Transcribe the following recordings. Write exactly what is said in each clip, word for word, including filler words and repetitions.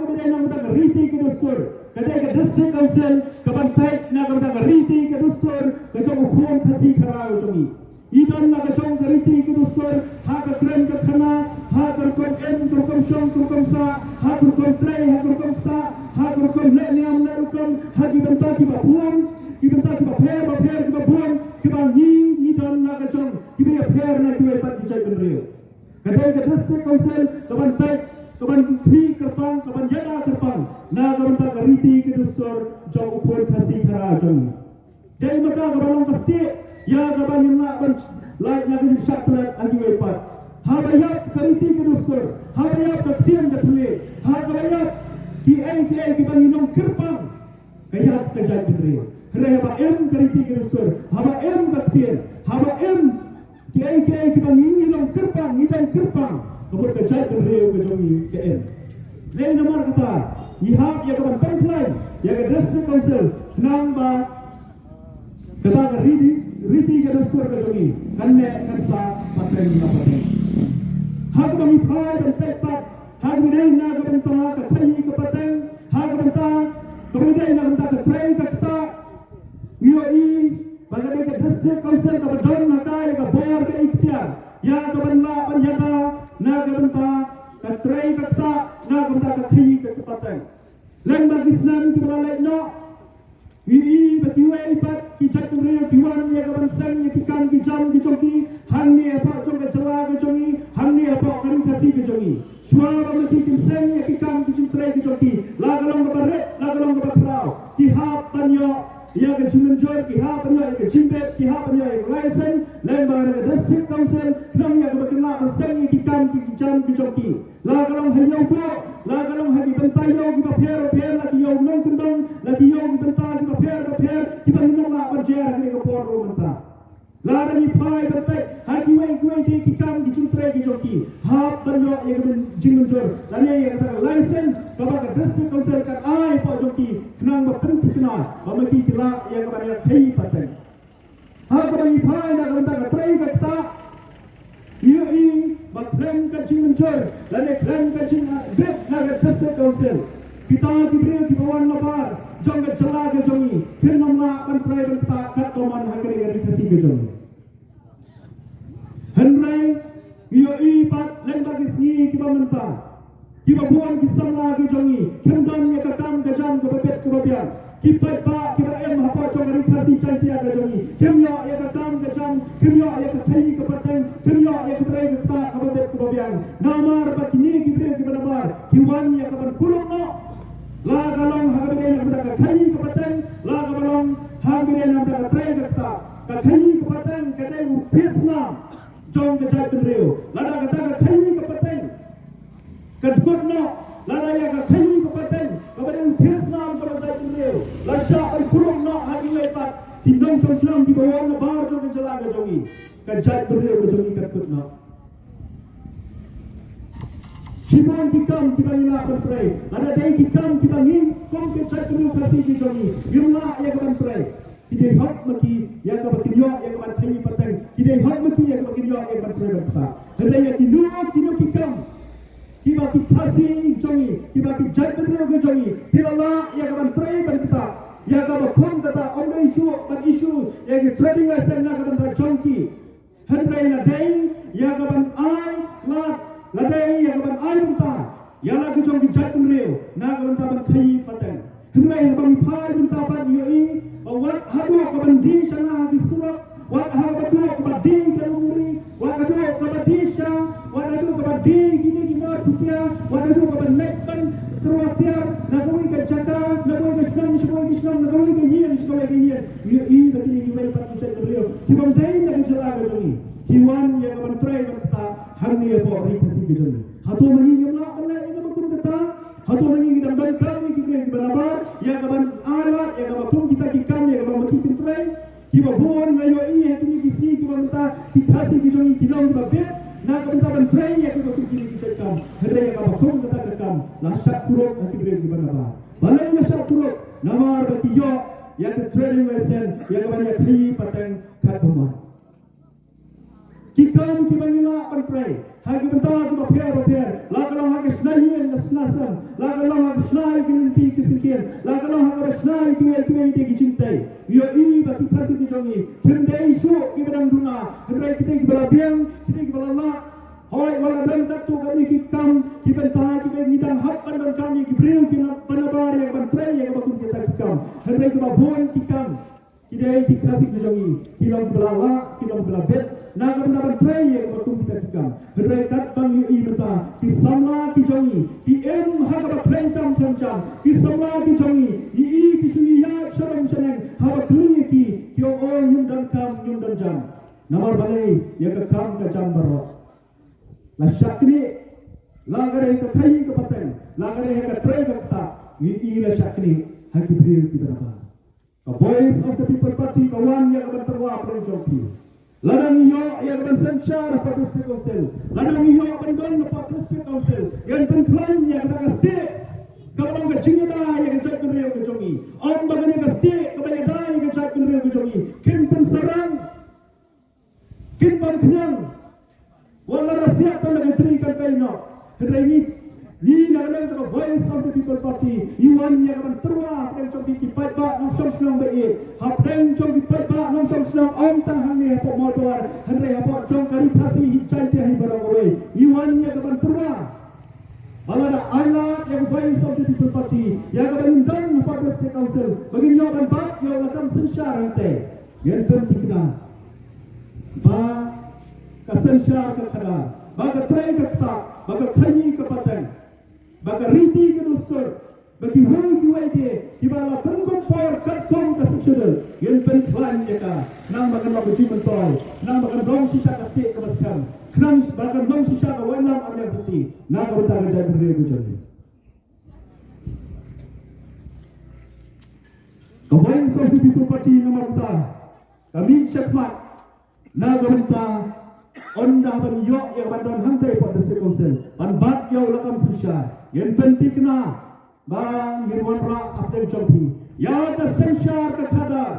Ka dei na ka bynta ka riti ka dustur, ka dei ka District Council ka ban peit na ka bynta ka riti ka dustur ka jong u khun Khasi Khara u jong ngi. Ngi don la ka jong ka riti ka dustur ha ka kren ka khana, ha ka rukom im, ka rukom shong, ka rukom sah, ha ka rukom trei, ha ka rukom ktah, ha ka rukom leh niam leh rukom, ha ki bynta kiba bun, ki bynta kiba pher ba pher kiba bun, kiba ngi ngi don la ka jong kiba ïapher na kiwei pat ki jaitbynriew. Ka dei ka District Council ka ban peit, ka ban khmih kyrpang, ka ban ïada kyrpang na ka bynta ka riti ka dustur jong u khun Khasi Khara jong ngi. Dei ma ka kaba long ka stieh ïa ka ban ïa nga ban lait na ka jingshah klet ha kiwei pat. Haba ïap ka riti ka dustur, haba ïap ka ktien ka thylliej, haba ïap kiei kiei kiba ngi long kyrpang, ka ïap ka jaitbynriew. Hynrei haba im ka riti ka dustur, haba im ka ktien, haba im kiei kiei kiba ngi long kyrpang, ngi dang kyrpang, ka mut ka jaitbynriew ka jong ngi ka im. Dei namar kata ngi hap ïa ka ban pynkhlaiñ ïa ka District Council khnang ba kata ka riti, riti ka dustur ka jong ngi kan neh kan sah pateng la pateng. Ha kaba ngi phai ban peit pat ha kaba dei na ka bynta ka khaïi ka pateng, ha ka bynta kaba dei na ka bynta ka trei ka ktah, ngi ïohi ba ka dei ka District Council kaba don ha ka ïa ka bor ka iktiar ïa ka ban lah ban ïada na ka bynta ka trei ka ktah, na ka bynta ka khaïi ka pateng. Lem bad ki snem kiba la leit noh, ngi ïohi ba kiwei pat ki jaitbynriew ki wan ïa ka ban seng ïa ki kam ki jam ki jong ki hangne hapoh jong ka jylla ka jong ngi, hangne hapoh ka ri Khasi ka jong ngi. Shuwa ba ma ki kin seng ïa ki kam ki jingtrei ki jong ki, la ka long kaba rit, la ka long kaba khraw, ki hap ban ïoh ïa ka jingmynjur, ki hap ban ïoh ïa ka jingbit, ki hap ban ïoh ïa ka license lem bad ka District Council, khnang ïa kaba kin lah ban seng ïa ki kam ki jam ki jong ki. La ka long ha ïew duh, la ka long ha ki bynta ïew kiba pher bapher, la ki ïew nongkyndong, la ki ïew ki bynta kiba pher bapher kiba ngim lah ban jer ha kane ka por ruh mynta. Lada ngi phai ban peit ha kiwei kiwei de ki kam ki jingtrei ki jong ki, hap ban ïoh ïa ka jingmynjur lane ïa kata ka license kaba ka District Council kan ai hapoh jong ki, khnang ba pynthikna ba ma ki ki lah ïa ka ban ïa khaïi pateng. Ha kaba ngi phai na ka bynta ka trei ka ktah, ngi ïohi ba khlem ka jingmynjur lane khlem ka jingbit na ka District Council, kita ki briew kiba wan nabar jong ka jylla ka jong ngi kin ym lah ban trei ban ktah katba mon ha kane ka ri Khasi ka jong ngi. Hynrei ngi ïohi pat lem bad ki sngi kiba mynta, kiba bun ki samla ki jong ngi kim don ïa ka kam ka jam kaba bit kaba biang. Ki paidbah kiba im hapoh jong ka ri Khasi Jaiñtia ka jong ngi kim ïoh ïa ka kam ka jam, kim ïoh ïa ka khaïi ka pateng, kim ïoh ïa ka trei ka ktah kaba bit kaba biang. Namar ba kine ki briew kiba nabar ki wan ïa ka ban kuluk noh, la ka long ha kaba dei na ka bynta ka khaïi ka pateng, la kaba long ha kaba dei na ka bynta ka trei ka ktah. Ka khaïi ka pateng ka dei u thied snam jong ka jaitbynriew. Lada kata ka khaïi ka pateng ka dkut noh, lada ïa ka khaïi ka pateng kaba dei u thied snam jong ka jaitbynriew la shah ban kuluk noh ha kiwei pat ki nongshong shnong kiba wan nabar jong ka jylla ka jong ngi, ka jaitbynriew ka jong ngi ka dkut noh. Shibun ki kam kiba ngi lah ban trei, lada dei ki kam kiba ngi kum ka jaitbynriew Khasi ki jong ngi ngim lah ïa ka ban trei, ki dei hok ma ki ïa kaba kin ïoh ïa ka ban khaïi pateng, ki dei hok ma ki ïa kaba kin ïoh ïa ka ban trei ban ktah. Hynrei ïa kino kino ki kam kiba ki Khasi jong ngi, kiba ki jaitbynriew ki jong ngi ki la lah ïa ka ban trei ban ktah, ïa kaba kum kata ym dei shuh ban issue ïa ki trading license na ka bynta jong ki. Hynrei la dei ïa ka ban ai lad, la dei ïa ka ban ai bynta ïa la ka jong ki jaitbynriew na ka bynta ban khaïi pateng. Hynrei haba ngi phai bynta pat ngi ïohi ba wat haduh ka ban die shana ha ki surok, wat haduh ka ban die ka longri, wat haduh ka ban die sha, wat haduh ka ban die kine ki mat phutia, wat haduh ka ban leit ban tyrwa tiar na kawei ka jaka na kawei ka shnong sha kawei ka shnong, na kawei ka ïing sha kawei ka ïing. Ngi ïohi ba kine kiwei pat ki jaitbynriew ki bym dei na ka jylla ka jong ngi ki wan ïa ka ban trei ban ktah hangne hapoh ri Khasi ka jong ngi. Hato ma ngi ngim lah ban leh ïa kaba kum kata? Hato ma ngi ngi dang donkam ïa ki briew kiba nabar ïa ka ban ai lad ïa kaba kum kita ki kam ïa kaba ma ki kin trei? Kiba bun nga ïohi ha kine ki sngi kiba mynta ki Khasi ki jong ngi ki long kiba bit na ka bynta ban trei ïa kaba kum kine ki jait kam. Hynrei ïa kaba kum kata ka kam la shah kurup ha ki briew kiba nabar. Balei la shah kurup? Namar ba ki ïoh ïa ka trading license ïa ka ban ïa khaïi pateng katba mon. Ki kam kiba ngi lah ban trei Ha ki bynta kiba pher bapher, la ka long ha ka shna ïing ka shna sem, la ka long ha ka shna ïa ki lynti ki syngkien, la ka long ha kaba shna ïa kiwei kiwei de ki jingtei. Ïohi ba ki Khasi ki jong ngi kim dei shuh kiba dang duna, hynrei ki dei kiba la biang, ki dei kiba la lah. Hooid, wat la don katto katne ki kam, ki bynta kiba ngi dang hap ban donkam ïa ki briew kiba nabar ïa ban trei ïa kaba kum kita ki kam. Hynrei kiba bun ki kam, ki dei ki Khasi ki jong ngi, ki long kiba la lah, ki long kiba la bit na ka bynta ban trei ïa kaba kum kita ki kam. Hynrei katba ngi ïohi mynta, ki samla ki jong ngi ki im ha kaba khlem tam khlem jam. Ki samla ki jong ngi, ngi i ki shu ïaid sha rum sha neng, haba kylli ïa ki, ki ong, "O, ngim don kam, ngim don jam." Namar balei? Ïa ka kam ka jam baroh. La shakri, la ka dei ka khaïi ka pateng, la ka dei ka trei ka ktah, ngi i la shakri ha ki briew kiba nabar. Ka Voice of the People Party ka wan ïa ka ban tyrwa hapdeng jong phi. Lada ngi ïoh ïa ka ban synshar hapoh District Council, lada ngi ïoh ban don hapoh District Council, ngan pynkhlaiñ ïa kata ka stieh kaba long ka jingïada ïa ka jaitbynriew ka jong ngi. Ym ba kane ka stieh kaba ïada ïa ka jaitbynriew ka jong ngi, kin pynsarang, kin pynkhniang. Wat la da siat tang da ka jri kan pei noh. Hynrei ngi, ngi na ka liang jong ka Voice of the People Party, ngi wan ïa ka ban tyrwa hapdeng jong ki paidbah nongshong shnong ba ïeit, hapdeng jong ki paidbah nongshong shnong ym tang hangne hapoh Mawtawar, hynrei hapoh jong ka Ri Khasi hi, Jaintia hi baroh kawei. Ngi wan ïa ka ban tyrwa ba lada ai lad ïa ka Voice of the People Party, ïa ka ban don hapoh District Council, ba ngin ïoh ban bat ïa u lakam synshar hangtei, ngan pynthikna ba ka synshar ka khadar, ba ka trei ka ktah, ba ka khaïi ka pateng, ba ka riti ka dustur, ba kiwei kiwei de kiba la pynkup por katkum ka Sixth Schedule, ngan pynkhlaiñ ïa ka, khnang ba kan long ka jingmyntoi, khnang ba kan long shisha ka stieh kaba skhem, khnang ba kan long shisha ka waitlam arngut sati na ka bynta ka jaitbynriew ka jong ngi. Ka Voice of the People Party namar kata ka mih shakhmat na ka bynta, ynda ban ïoh ïa ka ban don hangtei hapoh District Council, ban bat ïa u lakam synshar, ngan pynthikna ba ngin wanrah hapdeng jong phi ïa ka synshar ka khadar,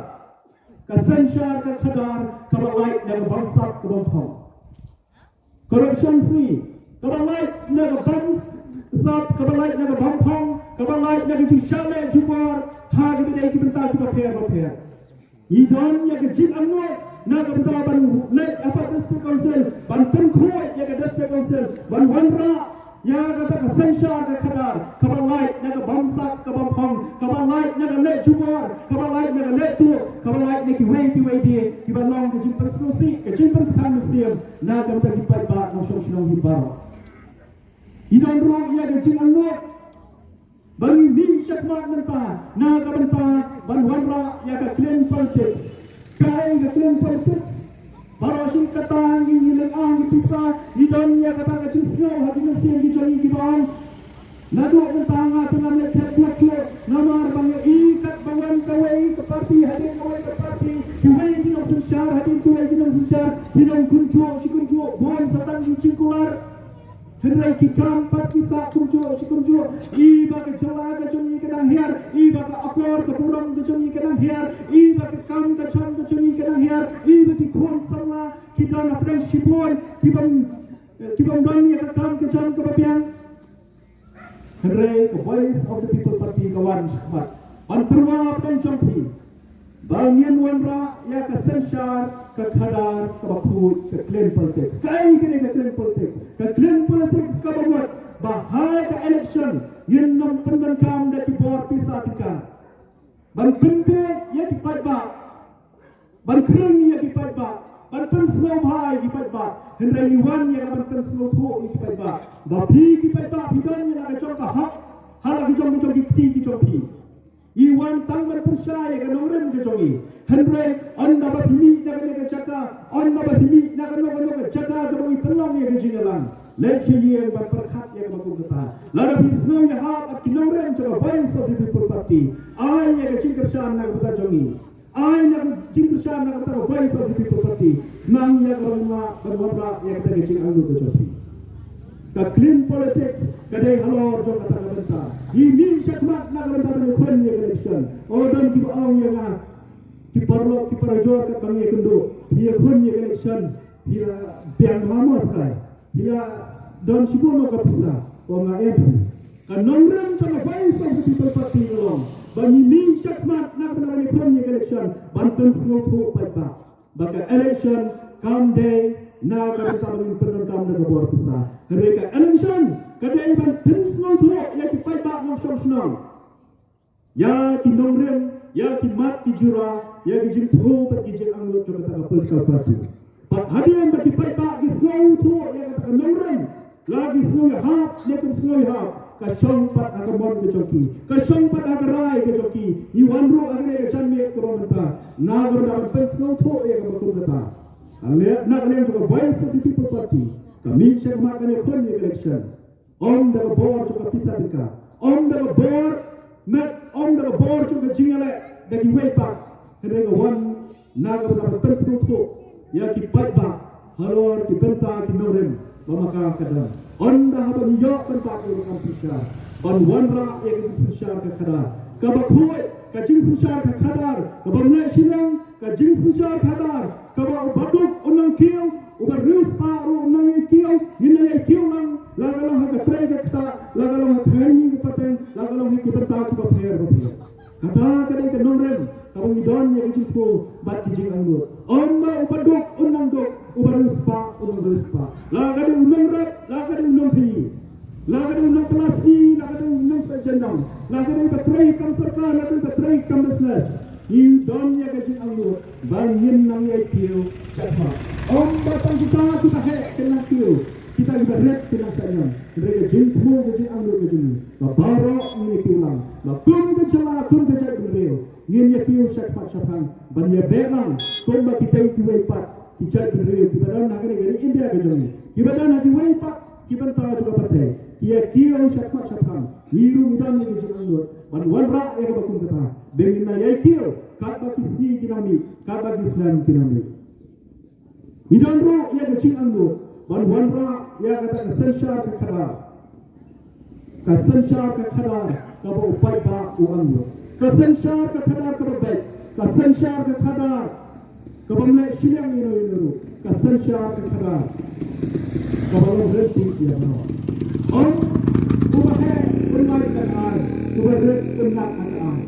ka synshar ka khadar kaba lait na ka bamsap ka bamphong, corruption free, kaba lait na ka bamsap, kaba lait na ka bamphong, kaba lait na ka jingshah leh jubor ha kiba dei ki bynta kiba pher bapher. Ngi don ïa ka jingangnud na ka bynta ban leit hapoh District Council, ban pynkhuid ïa ka District Council, ban wanrah ïa kata ka synshar ka khadar kaba lait na ka bamsap ka bamphong, kaba lait na ka leh jubor, kaba lait na ka leh tuh, kaba lait na kiwei kiwei de kiba long ka jingpynsngewsih, ka jingpynkthang mynsiem na ka bynta ki paidbah nongshong shnong hi baroh. Ngi don ruh ïa ka jingangnud ba ngi mih shakhmat mynta na ka bynta ban wanrah ïa ka clean politics. Kaei ka clean politics? Baroh shi katta ngi, ngi lyngngoh ïa ki pisa, ngi don ïa kata ka jingsngew ha ki mynsiem ki jong ngi kiba ong, naduh mynta nga te ngam leh thep buaid shuh, namar ba nga i katba wan kawei ka party hadien kawei ka party, kiwei ki nongsynshar hadien kiwei ki nongsynshar, ki nongkynjuh shi kynjuh, bun sa tang ki jingkular. Hynrei ki kam pat ki sah kumjuh shi kumjuh. I ba ka jylla ka jong ngi ka dang hiar, i ba ka akor ka burom ka jong ngi ka dang hiar, i ba ka kam ka jam ka jong ngi ka dang hiar, i ba ki khun samla ki don hapdeng shibun ki bym, ki bym don ïa ka kam ka jam kaba biang. Hynrei ka Voice of the People Party ka wan shakhmat ban tyrwa hapdeng jong phi ba ngin wanrah ïa ka synshar ka khadar kaba khuid, ka clean politics. Kaei kane ka clean politics? Ka clean politics kaba mut ba ha ka election ngin ym pyndonkam da ki bor pisa tyngka ban pynbieit ïa ki paidbah, ban khring ïa ki paidbah, ban pynsngewbha ïa ki paidbah. Hynrei ngi wan ïa ka ban pynsngewthuh ïa ki paidbah ba phi ki paidbah phi don ïa la ka jong ka hok ha la ka jong ka jong ki kti ki jong phi. Ngi wan tang ban pyrshah ïa ka nongrim ka jong ngi. Hynrei ynda ba phi mih na kane ka jaka, ynda ba phi mih na kano kano ka jaka kaba ngi pynlong ïa ka jingïalang, leit sha ïing ban pyrkhat ïa kaba kum kata. Lada phi sngew ïahap bad ki nongrim jong ka Voice of the People Party, ai ïa ka jingkyrshan na ka bynta jong ngi. Ai na ka jingkyrshan na ka bynta ka Voice of the People Party. Khnang ïa ka ban wanrah, ban wanrah ïa kata ka jingangnud ka jong phi. Ka clean politics ka dei halor jong kata ka bynta. Ngi mih shakhmat na ka bynta ban ïakhun ïa ka election. O don kiba ong ïa nga, ki paralok ki parajor, katba ngi ïakynduh, phi ïakhun ïa ka election, phi ïa biang bha mo phi? Phi la don shibun ka pisa, ong nga em phi. Ka nongrim jong ka Voice of the People Party ka long ba ngi mih shakhmat na ka bynta ban ïakhun ïa ka election ban pynsngewthuh paidbah ba ka election kam dei na ka bynta ban pyndonkam da ka bor pisa. Hynrei ka election ka dei ban pynsngewthuh ïa ki paidbah nongshong shnong, ïa ki nongrim, ïa ki mat ki jura, ïa ki jingthmu bad ki jingangnud jong kata ka political party. Bad hadien ba ki paidbah ki sngewthuh ïa kata ka nongrim, la ki sngew ïahap ne kim sngew ïahap, ka shong pat ha ka mon ka jong ki, ka shong pat ha ka rai ka jong ki. Ngi wan ruh ha kane ka janmiet kaba mynta na ka bynta ban pynsngewthuh ïa kaba kum kata. Na ka liang jong ka Voice of the People Party ka mih shakhmat ban ïakhun ïa ka election. Ym da ka bor jong ka pisa tyngka, ym da ka bor met, ym da ka bor jong ka jingïaleh da kiwei pat. Hynrei ka wan na ka bynta ban pynsngewthuh ïa ki paidbah halor ki bynta ki nongrim ba ma ka ka dang. Ynda haba ngi ïoh ban bat ïa ka kam synshar, ban wanrah ïa ka jingsynshar ka khadar kaba khuid, ka jingsynshar ka khadar kaba ym leh shiliang, ka jingsynshar khadar kaba u baduk un nang kiew, u bariewspah ruh un nang ïai kiew, ngin nang ïai kiew lang, la ka long ha ka trei ka ktah, la ka long ha ka khaïi ka pateng, la ka long ha ki bynta kiba pher ba pher. Kata ka dei ka nongrim kaba ngi don ïa ka jingthmu bad ki jingangnud. Ym ba u baduk un nang duk, u bariewspah un nang riewspah. La ka dei u nongrep, la ka dei u nongkhaïi, la ka dei u nongpynlasi, la ka dei u nongshah jingdon, la ka dei ba trei kam sorkar, la ka dei ba trei kam business. Ngi don ïa ka jingangnud ba ngin nang ïai kiew shakhmat. Ym ba tang kita kiba heh kin nang kiew, kita kiba rit kin nang shah ñiam. Hynrei ka jingthmu, ka jingangnud ka jong ngi ba baroh ngin ïai kiew lang, ba kum ka jylla, kum ka jaitbynriew ngin ïai kiew shakhmat shaphang ban ïabeh lang kumba kitei kiwei pat ki jaitbynriew kiba don ha kane ka ri India ka jong ngi, kiba don ha kiwei pat ki bynta jong ka pyrthei, ki ïai kiew shakhmat shaphang. Ngi ruh ngi don ïa ka jingangnud ban wanrah ïa kaba kum kata, ba ngin nang ïai kiew katba ki sngi ki nang mih, katba ki snem ki nang mih. Ngi don ruh ïa ka jingangnud ban wanrah ïa kata ka synshar ka khadar. Ka synshar ka khadar kaba u paidbah u angnud. Ka synshar ka khadar kaba beit. Ka synshar ka khadar kaba ym leh shiliang ïano ïano ruh. Ka synshar ka khadar kaba long ryntih ïa baroh. Ym uba heh un lait na ka aiñ, uba rit un lait na ka aiñ.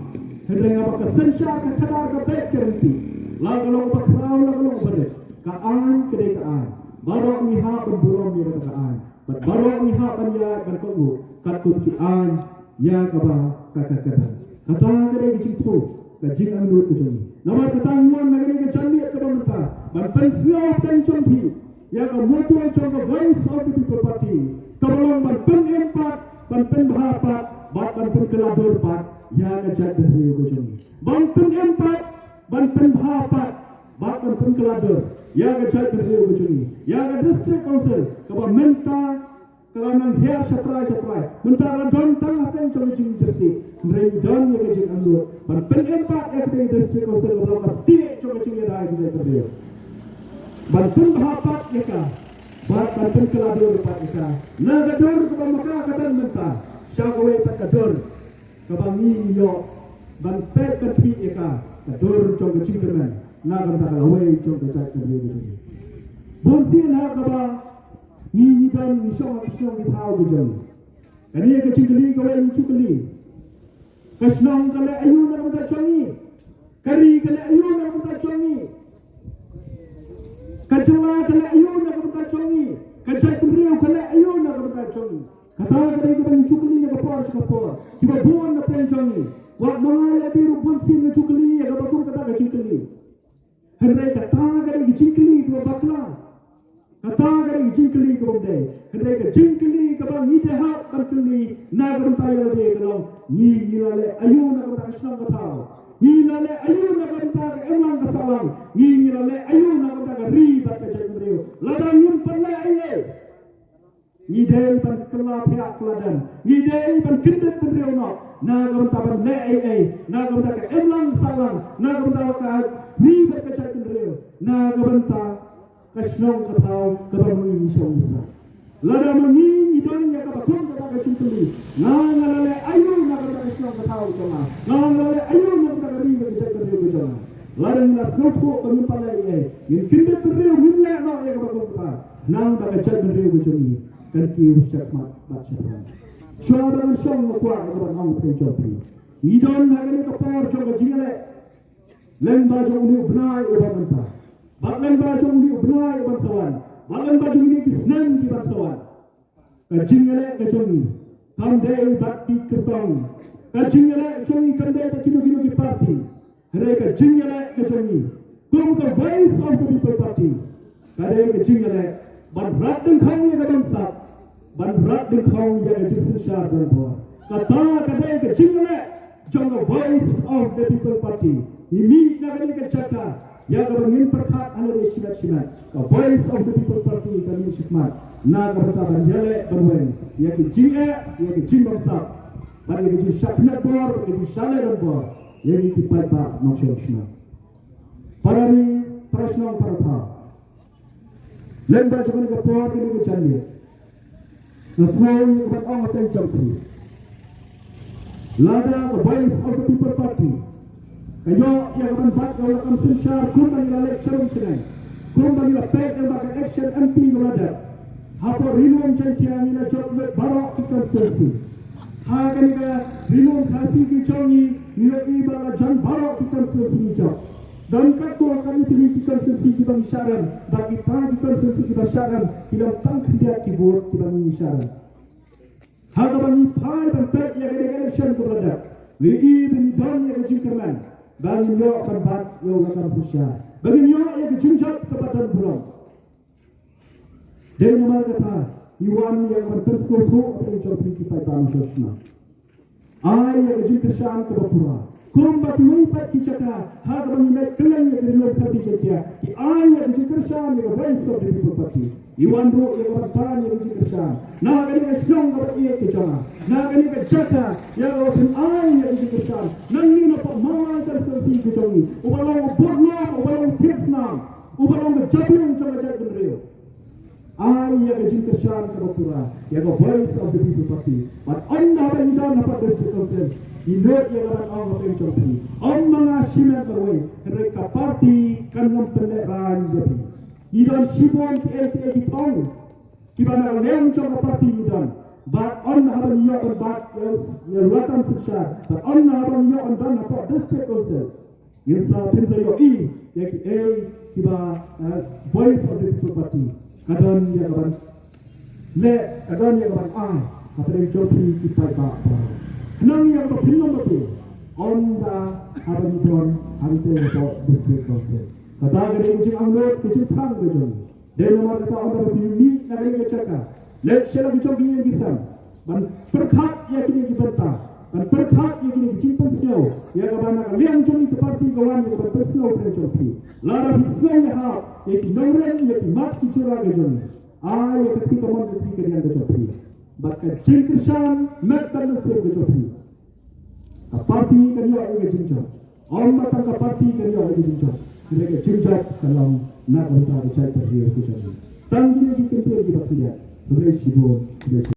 Hynrei haba ka synshar ka khadar ka beit ka ryntih, la ka long uba khraw, la ka long uba rit, ka aiñ ka dei ka aiñ. Baroh ngi hap ban burom ïa kata ka aiñ. Bad baroh ngi hap ban ïaid ban kohnguh katkum ki aiñ ïa kaba ka, ka, ka dang. Kata ka dei ka jingthmu, ka jingangnud ka jong ngi. Namar kata ngi wan na kane ka janmiet kaba mynta ban pynsngew hapdeng jong phi ïa ka motto jong ka Voice of the People Party, kaba long ban pynim pat, ban pynbha pat bad ban pynkylla dur pat ïa ka jaitbynriew ka jong ngi. Ban pynim pat, ban pynbha pat bad ban pynkylla dur ïa ka jaitbynriew ka jong ngi, ïa ka District Council kaba mynta ka la nang hiar shatrai shatrai. Mynta ka la don tang hapdeng jong ka jingjyrsieh. Hynrei ngi don ïa ka jingangnud ban pynim pat ïa katei ka District Council kaba long ka stieh jong ka jingïada ïa ka jaitbynriew. Ban pynbha pat ïa ka bad ban pynkylla dur pat ïa ka na ka dur kaba ma ka ka don mynta sha kawei pat ka dur kaba ngi ïoh ban peit ban khmih ïa ka, ka dur jong ka jingkyrmen na ka bynta ka lawei jong ka jaitbynriew ka jong ngi. Bunsien ha kaba ngi, ngi don, ngi shong ha ka shnong ka thaw ka jong ngi, kane ka jingkylli kawei ngi ju kylli: ka shnong ka leh aïu na ka bynta jong ngi? Ka ri ka leh aïu na ka bynta jong ngi? Ka jylla ka leh aïu na ka bynta jong ngi? Ka jaitbynriew ka leh aïu na ka bynta jong ngi? Kata ka dei kaba ngi ju kylli na ka por sha ka por, kiba bun na pdeng jong ngi. Wat ma nga ïa lade ruh bunsien nga ju kylli ïa kaba kum kata ka jingkylli. Hynrei kata ka dei ka jingkylli kaba bakla. Kata ka dei ka jingkylli kaba ym dei. Hynrei ka jingkylli kaba ngi dei hap ban kylli na ka bynta ïa lade ka long, ngi, ngi la leh aïu na ka bynta ka shnong ka thaw? Ngi la leh aïu na ka bynta ka imlang ka sahlang? Ngi, ngi la leh aïu na ka bynta ka ri bad ka jaitbynriew? Lada ngim pat leh ei ei, ngi dei ban kylla thiah kylla dem, ngi dei ban kyndit bynriew noh na ka bynta ban leh ei ei na ka bynta ka imlang sahlang, na ka bynta ka ri bad ka jaitbynriew, na ka bynta ka shnong ka thaw kaba ma ngi ngi shong ngi sah. Lada ma ngi ngi don ïa kaba kum kata ka jingkylli, nga, nga la leh aïu na ka bynta ka shnong ka thaw jong nga? Nga, nga la leh aïu na ka bynta ka ri bad ka jaitbynriew ka jong nga? Lada ngi la sngewthuh ba ngim pat leh ei ei, ngin kyndit bynriew, ngim leh noh ïa kaba kumta, khnang ba ka jaitbynriew ka jong ngi kan kiew shakhmat bad shaphrang. Shuwa ba ngan shong nga kwah ïa kaba ngan ong pyrshah jong phi. Ngi don ha kane ka por jong ka jingïaleh lyngba jong une u bnai uba mynta, bad lyngba jong une u bnai uban sa wan, bad lyngba jong une ki snem kiban sa wan. Ka jingïaleh ka jong ngi kam dei bad ki kyrtong. Ka jingïaleh ka jong ngi kam dei bad kino kino ki party. Hynrei ka jingïaleh ka jong ngi kum ka Voice of the People Party, ka dei ka jingïaleh ban rat dyngkhong ïa ka bamsap, ban rat dyngkhong ïa ka jingsynshar donbor. Kata ka dei ka jingïaleh jong ka Voice of the People Party. Ngi mih na kane ka jaka ïa kaba ngin pyrkhat ha lade shimet shimet. Ka Voice of the People Party ka mih shakhmat na ka bynta ban ïaleh ban weng ïa ki jingeh, ïa ki jingbamsap, bad ïa ki jingshah khyndiat bor, bad ïa ki jingshah leh donbor ïa ki paidbah nongshong shnong. Para ri, para shnong, para thaw, lyngba jong kane ka por, kane ka janmiet, nga sngew ïa ka ban ong hapdeng jong phi. Lada ka Voice of the People Party ka ïoh ïa ka ban bat ïa u lakam synshar kumba ngi la leit sharum shane, kumba ngi la peit lyngba ka election M P kaba la dep, hapoh Ri Lum Jaiñtia ngi la jop lut baroh ki constituency. Ha kane ka Ri Lum Khasi ka jong ngi, ngi ïohi ba la jan baroh ki constituency ngi jop. Don katto katne tylli ki constituency kiba ngi shah rem, bad kita ki constituency kiba shah rem ki long tang khyndiat ki vote kiba ngi shah rem. Ha kaba ngi phai ban peit ïa kane ka election kaba la dep, ngi ïohi ba ngi don ïa ka jingkyrmen ba ngin ïoh ban bat ïa u lakam synshar, ba ngin ïoh ïa ka jingjop kaba don burom. Dei namar kata ngi wan ïa ka ban pynsngewthuh ïa phi jong phi ki paidbah nongshong shnong. Ai ïa ka jingkyrshan kaba pura. Kumba kiwei pat ki jaka ha kaba ngi leit kylleng ïa ka Ri Lum Khasi Jaiñtia, ki ai ïa ka jingkyrshan ïa ka Voice of the People Party. Ngi wan ruh ïa ka ban pan ïa ka jingkyrshan na kane ka shnong kaba ïeit ka jong nga, na kane ka jaka ïa kaba phin ai ïa ka jingkyrshan. Nangne na Mawlai constituency ka jong ngi, uba long u budlong, uba long u thied snam, uba long ka jabieng jong ka jaitbynriew. Ai ïa ka jingkyrshan kaba pura ïa ka Voice of the People Party. Bad ynda haba ngi don hapoh District Council, ngi nud ïa ka ban ong hapdeng jong phi, ym ma nga shimet marwei, hynrei ka party kan ym pynlehraiñ ïa phi. Ngi don shibun kiei kiei ki thong kiba na ka liang jong ka party ngi don. Bad ynda haba ngi ïoh ban bat ïa u lakam synshar, bad ynda haba ngi ïoh ban don hapoh District Council, ngin sa, phin sa ïohi ïa kiei kiba, eh, Voice of the People Party ka don ïa ka ban leh, ka don ïa ka ban ai hapdeng jong phi ki paidbah baroh. Khnang ïa kaba phin ym bapher ynda haba ngi don hangtei hapoh District Council. Kata ka dei ka jingangnud, ka jingthrang ka jong ngi. Dei namar kata ynda ba phi mih na kane ka jaka, leit sha la ki jong ki ïing ki sem ban pyrkhat ïa kine ki bynta, ban pyrkhat ïa kine ki jingpynsngew ïa kaba na ka liang jong ngi ka party ka wan ïa ka ban pynsngew hapdeng jong phi. Lada phi sngew ïahap ïa ki nongrim, ïa ki mat ki jura ka jong ngi, ai ïa ka kti kamon ka kti kadiang ka jong phi bad ka jingkyrshan met bad mynsiem ka jong phi. Ka party kan ïoh ïa ka jingjop. Ym ma tang ka party kan ïoh ïa ka jingjop, hynrei ka jingjop ka long na ka bynta ka jaitbynriew ka jong ngi. Tang kine ki kyntien kiba khyndiat. Khublei shibun, khublei shibun.